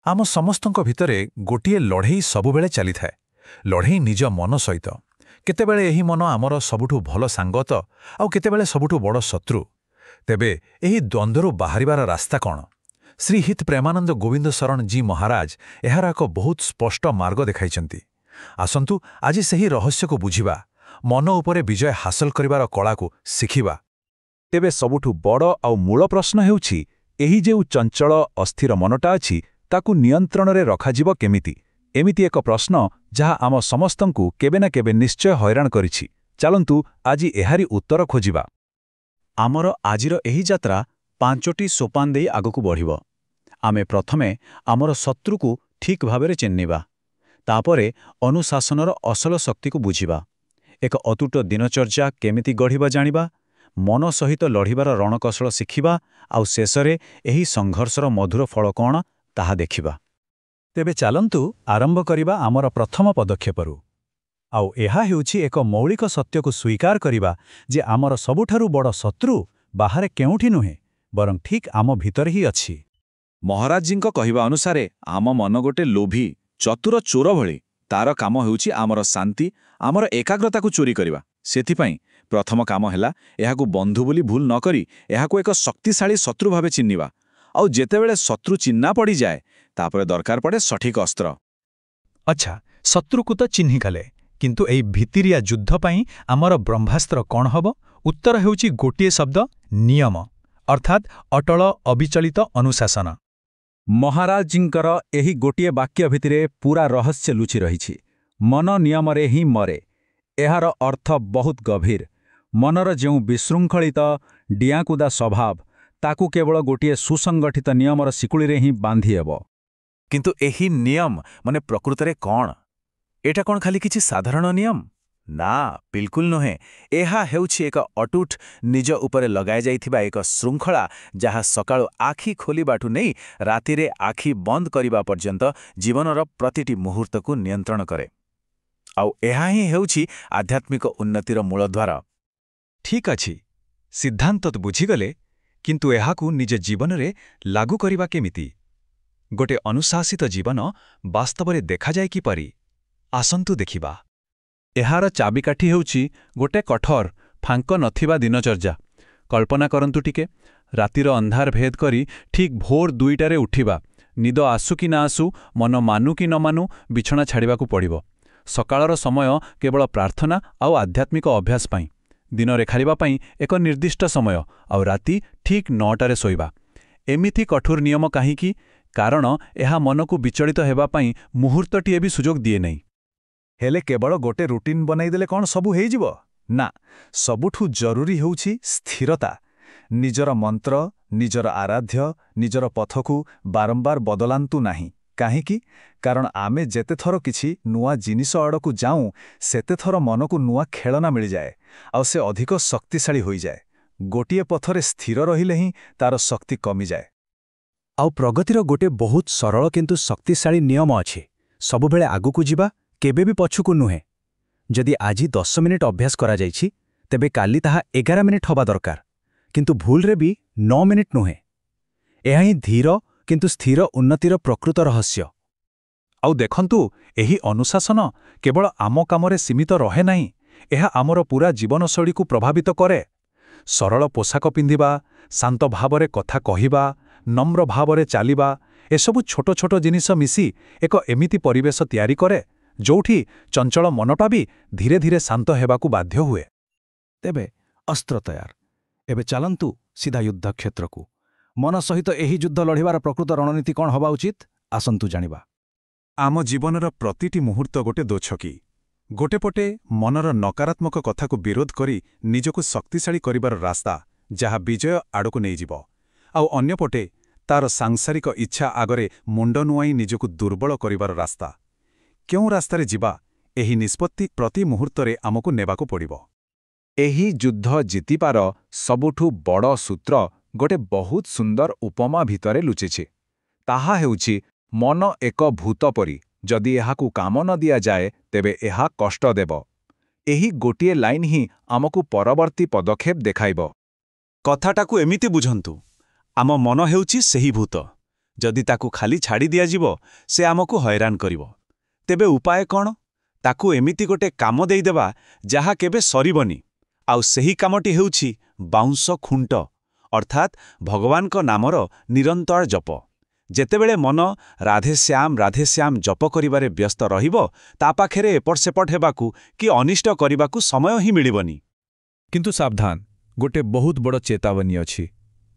ଆମ ସମସ୍ତଙ୍କ ଭିତରେ ଗୋଟିଏ ଲଢ଼େଇ ସବୁବେଳେ ଚାଲିଥାଏ, ଲଢ଼େଇ ନିଜ ମନ ସହିତ। କେତେବେଳେ ଏହି ମନ ଆମର ସବୁଠୁ ଭଲ ସାଙ୍ଗ ତ ଆଉ କେତେବେଳେ ସବୁଠୁ ବଡ଼ ଶତ୍ରୁ। ତେବେ ଏହି ଦ୍ୱନ୍ଦ୍ୱରୁ ବାହାରିବାର ରାସ୍ତା କ'ଣ? ଶ୍ରୀ ହିତ ପ୍ରେମାନନ୍ଦ ଗୋବିନ୍ଦ ଶରଣ ଜୀ ମହାରାଜ ଏହାର ଏକ ବହୁତ ସ୍ପଷ୍ଟ ମାର୍ଗ ଦେଖାଇଛନ୍ତି। ଆସନ୍ତୁ ଆଜି ସେହି ରହସ୍ୟକୁ ବୁଝିବା, ମନ ଉପରେ ବିଜୟ ହାସଲ କରିବାର କଳାକୁ ଶିଖିବା। ତେବେ ସବୁଠୁ ବଡ଼ ଆଉ ମୂଳ ପ୍ରଶ୍ନ ହେଉଛି, ଏହି ଯେଉଁ ଚଞ୍ଚଳ ଅସ୍ଥିର ମନଟା ଅଛି, ତାକୁ ନିୟନ୍ତ୍ରଣରେ ରଖାଯିବ କେମିତି? ଏମିତି ଏକ ପ୍ରଶ୍ନ ଯାହା ଆମ ସମସ୍ତଙ୍କୁ କେବେ ନା କେବେ ନିଶ୍ଚୟ ହଇରାଣ କରିଛି। ଚାଲନ୍ତୁ ଆଜି ଏହାରି ଉତ୍ତର ଖୋଜିବା। ଆମର ଆଜିର ଏହି ଯାତ୍ରା ପାଞ୍ଚଟି ସୋପାନ ଦେଇ ଆଗକୁ ବଢ଼ିବ। ଆମେ ପ୍ରଥମେ ଆମର ଶତ୍ରୁକୁ ଠିକ୍ ଭାବରେ ଚିହ୍ନିବା, ତାପରେ ଅନୁଶାସନର ଅସଲ ଶକ୍ତିକୁ ବୁଝିବା, ଏକ ଅତୁଟ ଦିନଚର୍ଯ୍ୟା କେମିତି ଗଢ଼ିବା ଜାଣିବା, ମନ ସହିତ ଲଢ଼ିବାର ରଣକୌଶଳ ଶିଖିବା ଆଉ ଶେଷରେ ଏହି ସଂଘର୍ଷର ମଧୁର ଫଳ କ'ଣ ତାହା ଦେଖିବା। ତେବେ ଚାଲନ୍ତୁ ଆରମ୍ଭ କରିବା ଆମର ପ୍ରଥମ ପଦକ୍ଷେପରୁ। ଆଉ ଏହା ହେଉଛି ଏକ ମୌଳିକ ସତ୍ୟକୁ ସ୍ୱୀକାର କରିବା ଯେ ଆମର ସବୁଠାରୁ ବଡ଼ ଶତ୍ରୁ ବାହାରେ କେଉଁଠି ନୁହେଁ, ବରଂ ଠିକ୍ ଆମ ଭିତରେ ହିଁ ଅଛି। ମହାରାଜଜୀଙ୍କ କହିବା ଅନୁସାରେ ଆମ ମନ ଗୋଟେ ଲୋଭୀ, ଚତୁର ଚୋର ଭଳି। ତାର କାମ ହେଉଛି ଆମର ଶାନ୍ତି, ଆମର ଏକାଗ୍ରତାକୁ ଚୋରି କରିବା। ସେଥିପାଇଁ ପ୍ରଥମ କାମ ହେଲା ଏହାକୁ ବନ୍ଧୁ ବୋଲି ଭୁଲ ନ କରି ଏହାକୁ ଏକ ଶକ୍ତିଶାଳୀ ଶତ୍ରୁ ଭାବେ ଚିହ୍ନିବା। ଆଉ ଯେତେବେଳେ ଶତ୍ରୁ ଚିହ୍ନା ପଡ଼ିଯାଏ, ତାପରେ ଦରକାର ପଡ଼େ ସଠିକ ଅସ୍ତ୍ର। ଆଚ୍ଛା, ଶତ୍ରୁକୁ ତ ଚିହ୍ନିଗଲେ, କିନ୍ତୁ ଏଇ ଭିତିରିଆ ଯୁଦ୍ଧ ପାଇଁ ଆମର ବ୍ରହ୍ମାସ୍ତ୍ର କ'ଣ ହେବ? ଉତ୍ତର ହେଉଛି ଗୋଟିଏ ଶବ୍ଦ, ନିୟମ, ଅର୍ଥାତ୍ ଅଟଳ ଅବିଚଳିତ ଅନୁଶାସନ। ମହାରାଜଜୀଙ୍କର ଏହି ଗୋଟିଏ ବାକ୍ୟ ଭିତରେ ପୂରା ରହସ୍ୟ ଲୁଚି ରହିଛି। ମନ ନିୟମରେ ହିଁ ମରେ। ଏହାର ଅର୍ଥ ବହୁତ ଗଭୀର। ମନର ଯେଉଁ ବିଶୃଙ୍ଖଳିତ, ଡିଆଁକୁଦା ସ୍ୱଭାବ, ତାକୁ କେବଳ ଗୋଟିଏ ସୁସଂଗଠିତ ନିୟମର ଶିକୁଳିରେ ହିଁ ବାନ୍ଧି ହେବ। କିନ୍ତୁ ଏହି ନିୟମ ମାନେ ପ୍ରକୃତରେ କ'ଣ? ଏଇଟା କ'ଣ ଖାଲି କିଛି ସାଧାରଣ ନିୟମ? ନା, ବିଲକୁଲ ନୁହେଁ। ଏହା ହେଉଛି ଏକ ଅଟୁଟ, ନିଜ ଉପରେ ଲଗାଯାଇଥିବା ଏକ ଶୃଙ୍ଖଳା, ଯାହା ସକାଳୁ ଆଖି ଖୋଲିବାଠୁ ନେଇ ରାତିରେ ଆଖି ବନ୍ଦ କରିବା ପର୍ଯ୍ୟନ୍ତ ଜୀବନର ପ୍ରତିଟି ମୁହୂର୍ତ୍ତକୁ ନିୟନ୍ତ୍ରଣ କରେ। ଆଉ ଏହା ହିଁ ହେଉଛି ଆଧ୍ୟାତ୍ମିକ ଉନ୍ନତିର ମୂଳଦ୍ୱାର। ଠିକ୍ ଅଛି, ସିଦ୍ଧାନ୍ତ ତ ବୁଝିଗଲେ, କିନ୍ତୁ ଏହାକୁ ନିଜ ଜୀବନରେ ଲାଗୁ କରିବା କେମିତି? ଗୋଟେ ଅନୁଶାସିତ ଜୀବନ ବାସ୍ତବରେ ଦେଖାଯାଏ କିପରି? ଆସନ୍ତୁ ଦେଖିବା। ଏହାର ଚାବିକାଠି ହେଉଛି ଗୋଟେ କଠୋର, ଫାଙ୍କ ନଥିବା ଦିନଚର୍ଯ୍ୟା। କଳ୍ପନା କରନ୍ତୁ ଟିକେ, ରାତିର ଅନ୍ଧାର ଭେଦ କରି ଠିକ୍ ଭୋର 2ଟାରେ ଉଠିବା। ନିଦ ଆସୁ କି ନା ଆସୁ, ମନ ମାନୁ କି ନ ମାନୁ, ବିଛଣା ଛାଡ଼ିବାକୁ ପଡ଼ିବ। ସକାଳର ସମୟ କେବଳ ପ୍ରାର୍ଥନା ଆଉ ଆଧ୍ୟାତ୍ମିକ ଅଭ୍ୟାସ ପାଇଁ। ଦିନରେ ଖାଇବା ପାଇଁ ଏକ ନିର୍ଦ୍ଦିଷ୍ଟ ସମୟ ଆଉ ରାତି ଠିକ୍ 9ଟାରେ ଶୋଇବା। ଏମିତି କଠୋର ନିୟମ କାହିଁକି? କାରଣ ଏହା ମନକୁ ବିଚଳିତ ହେବା ପାଇଁ ମୁହୂର୍ତ୍ତଟିଏ ବି ସୁଯୋଗ ଦିଏ ନାହିଁ। ହେଲେ କେବଳ ଗୋଟେ ରୁଟିନ୍ ବନାଇଦେଲେ କ'ଣ ସବୁ ହେଇଯିବ? ନା, ସବୁଠୁ ଜରୁରୀ ହେଉଛି ସ୍ଥିରତା। ନିଜର ମନ୍ତ୍ର, ନିଜର ଆରାଧ୍ୟ, ନିଜର ପଥକୁ ବାରମ୍ବାର ବଦଳାନ୍ତୁ ନାହିଁ। କାହିଁକି? କାରଣ ଆମେ ଯେତେଥର କିଛି ନୂଆ ଜିନିଷ ଆଡ଼କୁ ଯାଉଁ, ସେତେଥର ମନକୁ ନୂଆ ଖେଳନା ମିଳିଯାଏ ଆଉ ସେ ଅଧିକ ଶକ୍ତିଶାଳୀ ହୋଇଯାଏ। ଗୋଟିଏ ପଥରେ ସ୍ଥିର ରହିଲେ ହିଁ ତାର ଶକ୍ତି କମିଯାଏ। ଆଉ ପ୍ରଗତିର ଗୋଟେ ବହୁତ ସରଳ କିନ୍ତୁ ଶକ୍ତିଶାଳୀ ନିୟମ ଅଛି, ସବୁବେଳେ ଆଗକୁ ଯିବା, କେବେ ବି ପଛକୁ ନୁହେଁ। ଯଦି ଆଜି 10 ମିନିଟ୍ ଅଭ୍ୟାସ କରାଯାଇଛି, ତେବେ କାଲି ତାହା 11 ମିନିଟ୍ ହେବା ଦରକାର, କିନ୍ତୁ ଭୁଲରେ ବି 9 ମିନିଟ୍ ନୁହେଁ। ଏହା ହିଁ ଧୀର କିନ୍ତୁ ସ୍ଥିର ଉନ୍ନତିର ପ୍ରକୃତ ରହସ୍ୟ। ଆଉ ଦେଖନ୍ତୁ, ଏହି ଅନୁଶାସନ କେବଳ ଆମ କାମରେ ସୀମିତ ରହେ ନାହିଁ, ଏହା ଆମର ପୂରା ଜୀବନଶୈଳୀକୁ ପ୍ରଭାବିତ କରେ। ସରଳ ପୋଷାକ ପିନ୍ଧିବା, ଶାନ୍ତ ଭାବରେ କଥା କହିବା, ନମ୍ର ଭାବରେ ଚାଲିବା, ଏସବୁ ଛୋଟ ଛୋଟ ଜିନିଷ ମିଶି ଏକ ଏମିତି ପରିବେଶ ତିଆରି କରେ ଯୋଉଠି ଚଞ୍ଚଳ ମନଟା ବି ଧୀରେ ଧୀରେ ଶାନ୍ତ ହେବାକୁ ବାଧ୍ୟ ହୁଏ। ତେବେ ଅସ୍ତ୍ର ତୟାର। ଏବେ ଚାଲନ୍ତୁ ସିଧା ଯୁଦ୍ଧ କ୍ଷେତ୍ରକୁ। ମନ ସହିତ ଏହି ଯୁଦ୍ଧ ଲଢ଼ିବାର ପ୍ରକୃତ ରଣନୀତି କ'ଣ ହେବା ଉଚିତ, ଆସନ୍ତୁ ଜାଣିବା। ଆମ ଜୀବନର ପ୍ରତିଟି ମୁହୂର୍ତ୍ତ ଗୋଟେ ଦୋଛକି। ଗୋଟେ ପଟେ ମନର ନକାରାତ୍ମକ କଥାକୁ ବିରୋଧ କରି ନିଜକୁ ଶକ୍ତିଶାଳୀ କରିବାର ରାସ୍ତା, ଯାହା ବିଜୟ ଆଡ଼କୁ ନେଇଯିବ, ଆଉ ଅନ୍ୟପଟେ ତାର ସାଂସାରିକ ଇଚ୍ଛା ଆଗରେ ମୁଣ୍ଡ ନୁଆଇଁ ନିଜକୁ ଦୁର୍ବଳ କରିବାର ରାସ୍ତା। କେଉଁ ରାସ୍ତାରେ ଯିବା, ଏହି ନିଷ୍ପତ୍ତି ପ୍ରତି ମୁହୂର୍ତ୍ତରେ ଆମକୁ ନେବାକୁ ପଡ଼ିବ। ଏହି ଯୁଦ୍ଧ ଜିତିବାର ସବୁଠୁ ବଡ଼ ସୂତ୍ର ଗୋଟେ ବହୁତ ସୁନ୍ଦର ଉପମା ଭିତରେ ଲୁଚିଛି। ତାହା ହେଉଛି, ମନ ଏକ ଭୂତ ପରି, ଯଦି ଏହାକୁ କାମ ନ ଦିଆଯାଏ ତେବେ ଏହା କଷ୍ଟ ଦେବ। ଏହି ଗୋଟିଏ ଲାଇନ୍ ହିଁ ଆମକୁ ପରବର୍ତ୍ତୀ ପଦକ୍ଷେପ ଦେଖାଇବ। କଥାଟାକୁ ଏମିତି ବୁଝନ୍ତୁ, ଆମ ମନ ହେଉଛି ସେହି ଭୂତ। ଯଦି ତାକୁ ଖାଲି ଛାଡ଼ି ଦିଆଯିବ, ସେ ଆମକୁ ହଇରାଣ କରିବ। ତେବେ ଉପାୟ କ'ଣ? ତାକୁ ଏମିତି ଗୋଟେ କାମ ଦେଇଦେବା ଯାହା କେବେ ସରିବନି। ଆଉ ସେହି କାମଟି ହେଉଛି ବାଉଁଶ ଖୁଣ୍ଟ, ଅର୍ଥାତ୍ ଭଗବାନଙ୍କ ନାମର ନିରନ୍ତର ଜପ। ଯେତେବେଳେ ମନ ରାଧେଶ୍ୟାମ ରାଧେଶ୍ୟାମ ଜପ କରିବାରେ ବ୍ୟସ୍ତ ରହିବ, ତା ପାଖରେ ଏପଟ ସେପଟ ହେବାକୁ କି ଅନିଷ୍ଟ କରିବାକୁ ସମୟ ହିଁ ମିଳିବନି। କିନ୍ତୁ ସାବଧାନ, ଗୋଟେ ବହୁତ ବଡ଼ ଚେତାବନୀ ଅଛି।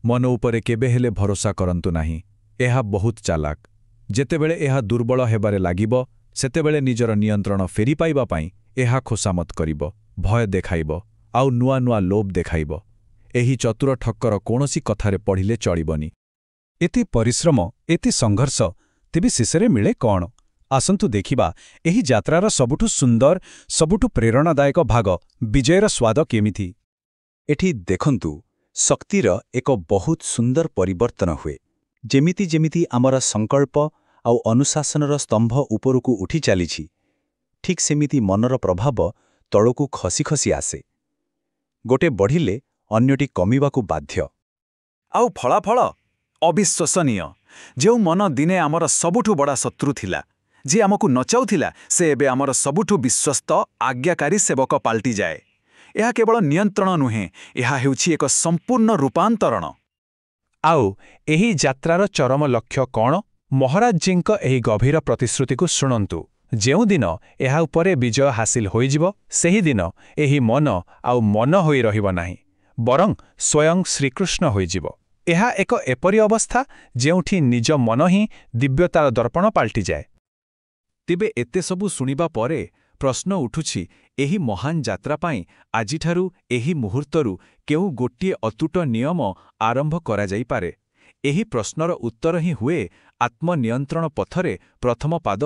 ମନ ଉପରେ କେବେ ହେଲେ ଭରସା କରନ୍ତୁ ନାହିଁ। ଏହା ବହୁତ ଚାଲାକ। ଯେତେବେଳେ ଏହା ଦୁର୍ବଳ ହେବାରେ ଲାଗିବ, ସେତେବେଳେ ନିଜର ନିୟନ୍ତ୍ରଣ ଫେରି ପାଇବା ପାଇଁ ଏହା ଖୋସାମତ କରିବ, ଭୟ ଦେଖାଇବ, ଆଉ ନୂଆ ନୂଆ ଲୋଭ ଦେଖାଇବ। ଏହି ଚତୁର ଠକର କୌଣସି କଥାରେ ପଡ଼ିଲେ ଚଳିବନି। ଏତେ ପରିଶ୍ରମ, ଏତେ ସଂଘର୍ଷ, ତେବେ ଶେଷରେ ମିଳେ କ'ଣ? ଆସନ୍ତୁ ଦେଖିବା ଏହି ଯାତ୍ରାର ସବୁଠୁ ସୁନ୍ଦର, ସବୁଠୁ ପ୍ରେରଣାଦାୟକ ଭାଗ, ବିଜୟର ସ୍ୱାଦ କେମିତି। ଏଠି ଦେଖନ୍ତୁ, ଶକ୍ତିର ଏକ ବହୁତ ସୁନ୍ଦର ପରିବର୍ତ୍ତନ ହୁଏ। ଯେମିତି ଯେମିତି ଆମର ସଂକଳ୍ପ ଆଉ ଅନୁଶାସନର ସ୍ତମ୍ଭ ଉପରକୁ ଉଠି ଚାଲିଛି, ଠିକ୍ ସେମିତି ମନର ପ୍ରଭାବ ତଳକୁ ଖସି ଖସି ଆସେ। ଗୋଟେ ବଢ଼ିଲେ ଅନ୍ୟଟି କମିବାକୁ ବାଧ୍ୟ। ଆଉ ଫଳାଫଳ ଅବିଶ୍ୱସନୀୟ। ଯେଉଁ ମନ ଦିନେ ଆମର ସବୁଠୁ ବଡ଼ ଶତ୍ରୁ ଥିଲା, ଯିଏ ଆମକୁ ନଚାଉଥିଲା, ସେ ଏବେ ଆମର ସବୁଠୁ ବିଶ୍ୱସ୍ତ, ଆଜ୍ଞାକାରୀ ସେବକ ପାଲଟିଯାଏ। ଏହା କେବଳ ନିୟନ୍ତ୍ରଣ ନୁହେଁ, ଏହା ହେଉଛି ଏକ ସମ୍ପୂର୍ଣ୍ଣ ରୂପାନ୍ତରଣ। ଆଉ ଏହି ଯାତ୍ରାର ଚରମ ଲକ୍ଷ୍ୟ କ'ଣ? ମହାରାଜଜୀଙ୍କ ଏହି ଗଭୀର ପ୍ରତିଶ୍ରୁତିକୁ ଶୁଣନ୍ତୁ। ଯେଉଁଦିନ ଏହା ଉପରେ ବିଜୟ ହାସିଲ ହୋଇଯିବ, ସେହିଦିନ ଏହି ମନ ଆଉ ମନ ହୋଇ ରହିବ ନାହିଁ, ବରଂ ସ୍ୱୟଂ ଶ୍ରୀକୃଷ୍ଣ ହୋଇଯିବ। ଏହା ଏକ ଏପରି ଅବସ୍ଥା ଯେଉଁଠି ନିଜ ମନ ହିଁ ଦିବ୍ୟତାର ଦର୍ପଣ ପାଲଟିଯାଏ। ତେବେ ଏତେ ସବୁ ଶୁଣିବା ପରେ ପ୍ରଶ୍ନ ଉଠୁଛି, ଏହି ମହାନ ଯାତ୍ରା ପାଇଁ ଆଜିଠାରୁ, ଏହି ମୁହୂର୍ତ୍ତରୁ କେଉଁ ଗୋଟିଏ ଅତୁଟ ନିୟମ ଆରମ୍ଭ କରାଯାଇପାରେ? ଏହି ପ୍ରଶ୍ନର ଉତ୍ତର ହିଁ ହୁଏ ଆତ୍ମନିୟନ୍ତ୍ରଣ ପଥରେ ପ୍ରଥମ ପାଦ।